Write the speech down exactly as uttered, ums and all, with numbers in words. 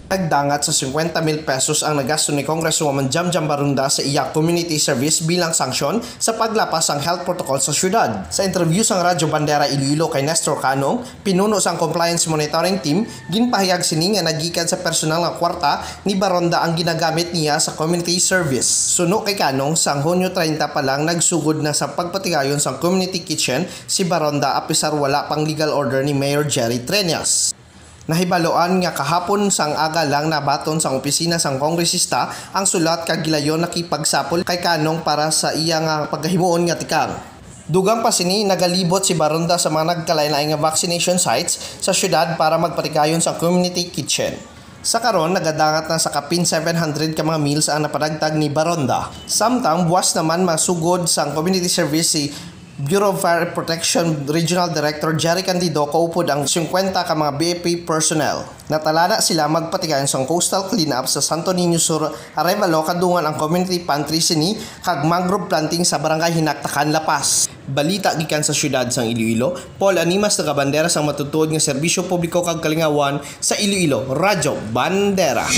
Nagdangat sa fifty mil pesos ang nagasto ni Congresswoman Jamjam Baronda sa iya community service bilang sanksyon sa paglapas sang health protocol sa syudad. Sa interview sang Radyo Bandera Iloilo kay Nestor Canong, pinuno sang compliance monitoring team, ginpahayag sini nga nagikan sa personal nga kwarta ni Baronda ang ginagamit niya sa community service. Suno kay Canong, sang Hunyo treinta pa lang nagsugod na sa pagpatigayon sang community kitchen si Baronda, apisar wala pang legal order ni Mayor Jerry Treñas. Nahibaluan nga kahapon sang aga lang nabaton sang opisina sang kongresista ang sulat kag gilayon nakipagsapol kay Canong para sa iya nga pagahimuon nga tikang. Dugang pa sini, nagalibot si Baronda sa mga nagkalain-lain nga vaccination sites sa syudad para magpatigayon sang community kitchen. Sa karon, nagadangat na sa kapin seven hundred ka mga meals ang napadagtag ni Baronda. Samtang buwas naman masugod sang community service si Bureau of Fire Protection Regional Director Jerry Candido kaupod ang fifty ka mga B F P personnel. Natalana sila magpatigayon sang coastal cleanup sa Santo Niño Sur, Arevalo, kadungan ang community pantry sini kag mangrove planting sa Barangay Hinaktakan, La Paz. Balita gikan sa siyudad sang Iloilo, Paul Animas, nagabandera sang matutuod nga serbisyo publiko kag kalingawan sa Iloilo, Radyo Bandera.